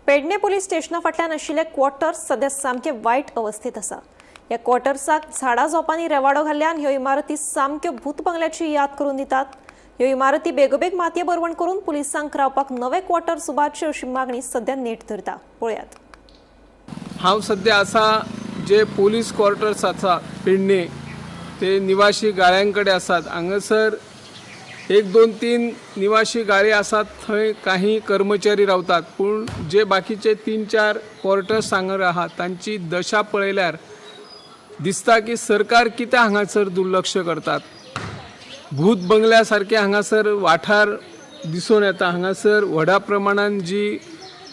Pedne police स्टेशना फाटल्यान आशिल्ले quarters सध्या सामके वायट अवस्थेत आसा. ह्या क्वॉर्टर्साक झाडां झोंपांनी रेवाडो घाल्ल्यान ह्यो इमारती सामक्यो भूत बंगल्याची याद करून दितात. ह्यो इमारती बेगोबेग मातये भरवण करून पुलिसांक रावपाक नवे क्वॉर्टर्स उबारचे अशी मागणी सध्या नेट धरता. पळयात. हांव सद्या आसा जे पोलीस क्वॉर्टर्स आसा पेडणे, ते निवाशी गाळ्यां कडेन आसात. हांगासर 1 2 3 निवाशी गाळे आसात, थंय काही कर्मचारी रावतात, पूण जे बाकीचे 3 4 क्वॉर्टर्स हांगा आहात तांची दशा पळयल्यार दिसता की सरकार कित्याक हांगासर दुर्लक्ष करतात. भूत बंगल्या सारखे हांगासर वाठार दिसून येता. हांगासर व्हडा प्रमाणान जी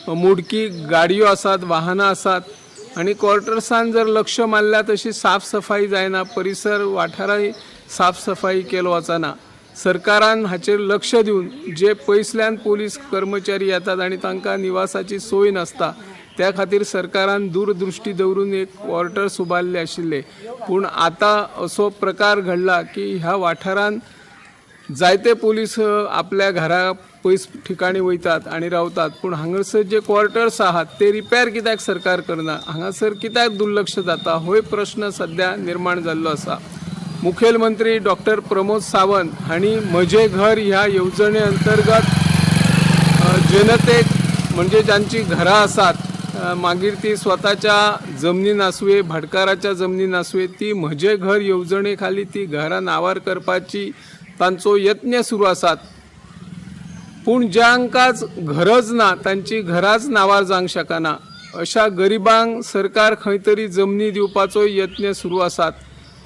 मोडकी गाडयो आसात, वाहनां आसात आनी क्वॉर्टर्सान जर लक्ष मारल्यार तशी साफ सफाई जायना, परिसर वाठाराय साफ सफाई केलो वचना. सरकारान हाचेर लक्ष दिवन जे पयसल्यान पोलीस कर्मचारी येतात आनी तांकां निवासाची सोय नासता, त्या खातीर सरकारान दूरदृश्टी दवरून एक क्वॉर्टर्स उबारले आशिल्ले. पूण आतां असो प्रकार घडला की ह्या वाठारान जायते पोलीस आपल्या घरा पयस ठिकाणी वयतात आनी रावतात, पूण हांगासर जे क्वॉर्टर्स आहात ते रिपेर कित्याक सरकार करना, हांगासर कित्याक दुर्लक्ष जाता, होय प्रश्न सद्या निर्माण जाल्लो आसा. मुखेलमंत्री डॉक्टर प्रमोद सावंत हांणी म्हजें घर ह्या येवजणे अंतर्गत जनतेक म्हणजे ज्यांची घरां आसात, मागीर ती स्वताच्या जमनीन आसुये, भाटकाराच्या जमनीन आसुये, ती म्हजें घर येवजणे खाली ती घरां नांवार करपाची तांचो यत्न सुरू आसात. पूण ज्यांकाच घरच ना, तांची घरांच नांवार जावंक शकना, अशा गरिबांक सरकार खंय तरी जमनी दिवपाचो यत्न सुरू आसात.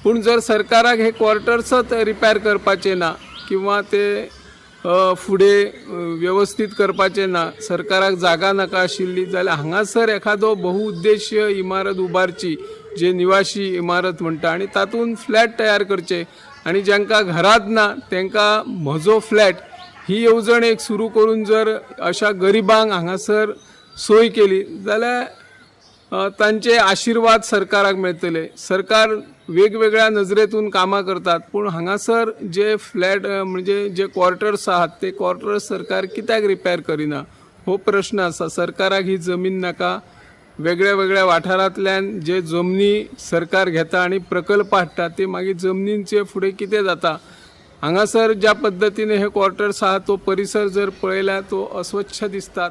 पूण जर सरकाराक हे क्वॉर्टर्सच रिपेर करपाचे ना किंवा ते फुडें वेवस्थीत करपाचें ना, सरकाराक जागा नाका आशिल्ली जाल्यार हांगासर एखादो बहुउद्देशीय इमारत उबारची, जे निवाशी इमारत म्हणटा, आनी तातूंत फ्लॅट तयार करचे आनी जांकां घरांत ना तांकां म्हजो फ्लॅट ही येवजण एक सुरू करून जर अशा गरिबांक हांगासर सोय केली जाल्यार तांचे आशिर्वाद सरकाराक मेळटले. सरकार वेगवेगळ्या नजरेतून कामां करतात, पूण हांगासर जे फ्लॅट म्हणजे जे क्वॉर्टर्स आहात ते क्वॉर्टर्स सरकार कित्याक रिपेर करिना हो प्रश्न आसा. सरकाराक ही जमीन नाका. वेगळ्या वेगळ्या वाठारांतल्यान जे जमनी सरकार घेता आनी प्रकल्प हाडटा ते मागीर जमनींचे फुडें कितें जाता? हांगासर ज्या पद्दतीन हे क्वॉर्टर्स आहा तो परिसर जर पळयल्यार तो अस्वच्छ दिसतात.